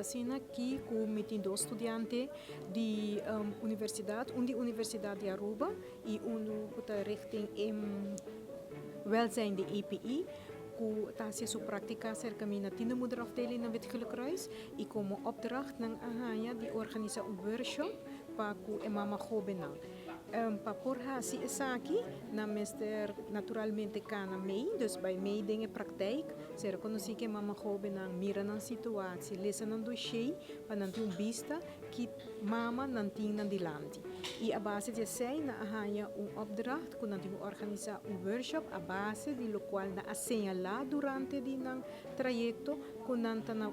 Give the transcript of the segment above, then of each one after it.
ta asina aki ku mi tin dos studiante di universidat, un di Universidat di Aruba i unu ku ta richting welzijn di EPI ku ta hasi su praktika serka mi na tienermoederafdeling na Wit Gele Kruis i komo opdracht nan a haña di organisá un workshop pa ku e mama hóbennan. Pa por hasi esaki nan mester naturalmente kana mei, dus bai mei den e praktijk, ser konosí ku e mama hóbennan, mira nan situatie, lesa nan doshé pa nan tin un bista ki mama nan tin nan dilanti. I a base di esei nan a haña un opdracht ku nan tin ku organisá un workshop a base di lokual nan a señalá durante di nan trayekto ku nan ta na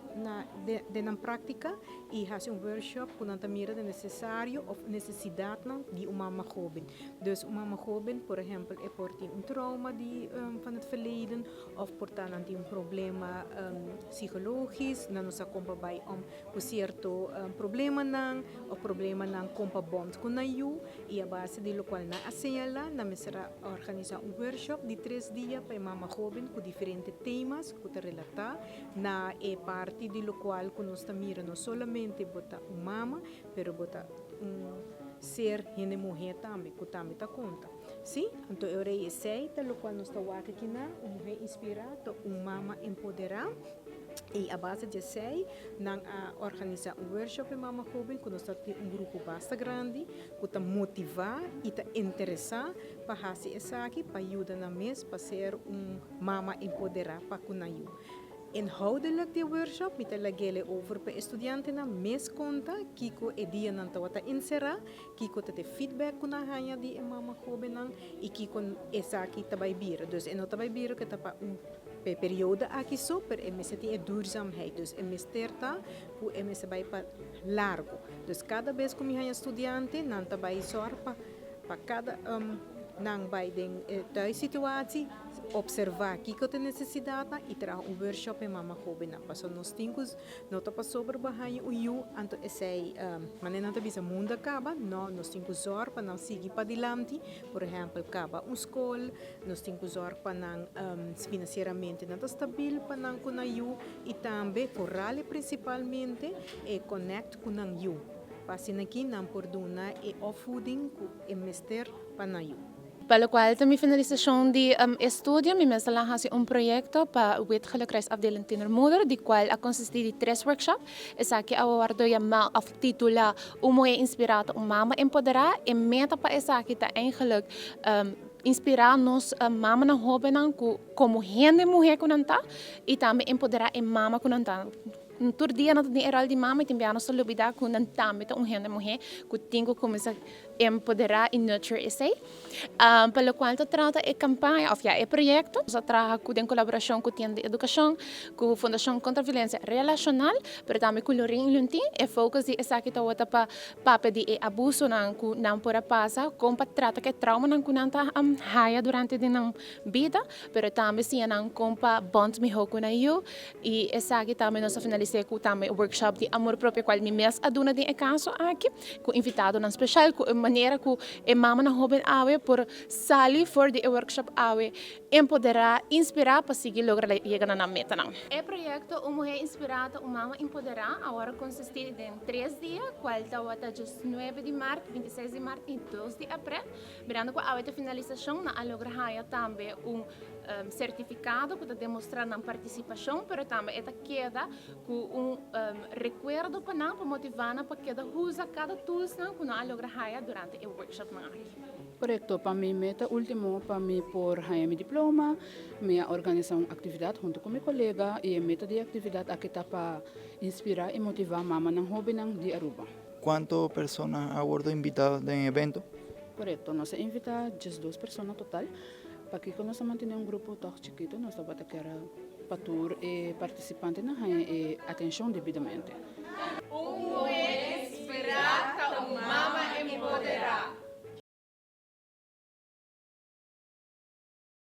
den nan práktika i hasi un workshop ku nan ta mira den nesesario òf nesesidatnan di un mama hóben. Dus un mama hóben por ehèmpel e por tin un trauma di van het verleden òf por ta nan tin un problema psikologis, nan no sa kon pa bai om ku sierto problemanan òf problemanan kon pa bònt ku nan yu i a base di lokual nan a señalá nan mester a organisá un workshop di tres dia pa e mama hóben ku diferente temas ku ta relatá na e parti di lokual ku nos ta mira no solamente bo ta un mama pero bo ta un ser hende muhé tambe ku tambe ta konta. Sí, anto e ora ei esei ta lokual nos ta wak akinan, un muhé inspirá ta un mama empoderá. I a base di esei nan a organisá un workshop e mama hóben ku nos ta tin un grupo basta grandi ku ta motivá i ta interesá pa hasi esaki pa yuda nan mes pa ser un mama empoderá pa ku nan yu. Inhoudelijk di e workshop mi ta lag'el e over pa e studiantenan mes konta kiko e dianan tabata enserá, kiko ta e feedback ku nan haña di e mama hóbennan i kiko esaki ta bai bira. Dus e no ta bai bira ku e ta pa un P'e periodo aki so, pero e mester tin e duurzaamheid, dus e mester ta ku e mester bai pa largo. Dus kada bes ku mi haña studiante, nan ta bai sòr pa pa kada nan bai den e thuissituatie, observá kiko ta e nesesidatnan i traha un workshop p'e mama hóbennan. Pasobra nos tin ku no ta pasobra bo haña un yu, anto esei manera nan ta bisa mundu a kaba, no, nos tin ku sòr pa nan sigui padilanti, por ehèmpel kaba un skol, Nos tin ku zòrg pa nan finansieramente nan ta stabil pa nan ku nan yu i tambe foral i prinsipalmente e kònèkt ku nan yu pa asina aki nan por duna e opvoeding ku e mester pa nan yu. Pa lokual ta mi finalisashon di e studio mi mes a lan hasi un proyekto pa Wit Gele Kruis Afdeling Tienermoeder di kual a konsistí di tres workshop. Esaki a wòrdu yamá òf titulá Un muhé inspirá ta un mama empoderá. E meta pa esaki ta eigenlik Inspirá nos mamanan hóbennan ku komo hende muhé ku nan ta i tambe empoderá e mama ku nan ta. Tur dia nan ta den e ròl di mama i tin bia nos ta lubidá ku nan tambe ta un hende muhé ku tin ku kuminsá empoderá i nurture esei. Pa lokual ta trata e kampaña òf ya e proyekto, nos a traha ku den kolaborashon ku Tienda di Edukashon, ku Fundashon Kontra Violensia Relashonal, pero tambe ku Lorin Luntin. E focus di esaki tabata pa Papia di e abusonan ku nan por a pasa, kon pa trata ku e traumanan ku nan ta haya durante di nan bida, pero tambe siña nan kon pa bond mihó ku nan yu. I esaki tambe nos a finalis'é ku tambe workshop di amor propio kual mi mes a duna den e kaso aki, ku invitadonan speshal, ku e manera ku e mamanan hóben awe por sali for di e workshop awe Empoderá, inspirá pa sigui logra yega na nan metanan. E proyekto Un Muhé Inspirá ta un Mama Empoderá awor a konsistí den tres dia, kual tabata djes nuebe di mart, bintiseis di mart i dos di aprel. Mirando ku awe ta finalisashon, nan a logra haña tambe un sertifikado ku ta demostrá nan partisipashon, pero tambe e ta keda ku un rekuerdo pa nan pa motivá nan pa keda usa kada toolsnan ku nan a logra haña durante e workshopnan aki. Korekto, pa mi meta ultimo pa mi por haña mi diploma, mi a organisá un aktividat huntu ku mi kolega i e meta di e aktividat aki ta pa inspirá i motivá mamanan hóbennan di Aruba. Kuantu persona a wordo invitá den e evento? Korekto, nos a invitá diesdos persona total. Pakiko nos a mantené un grupo tòg chikitu? Nos tabata kere pa tur e partisipantenan haña e atenshon debidamente.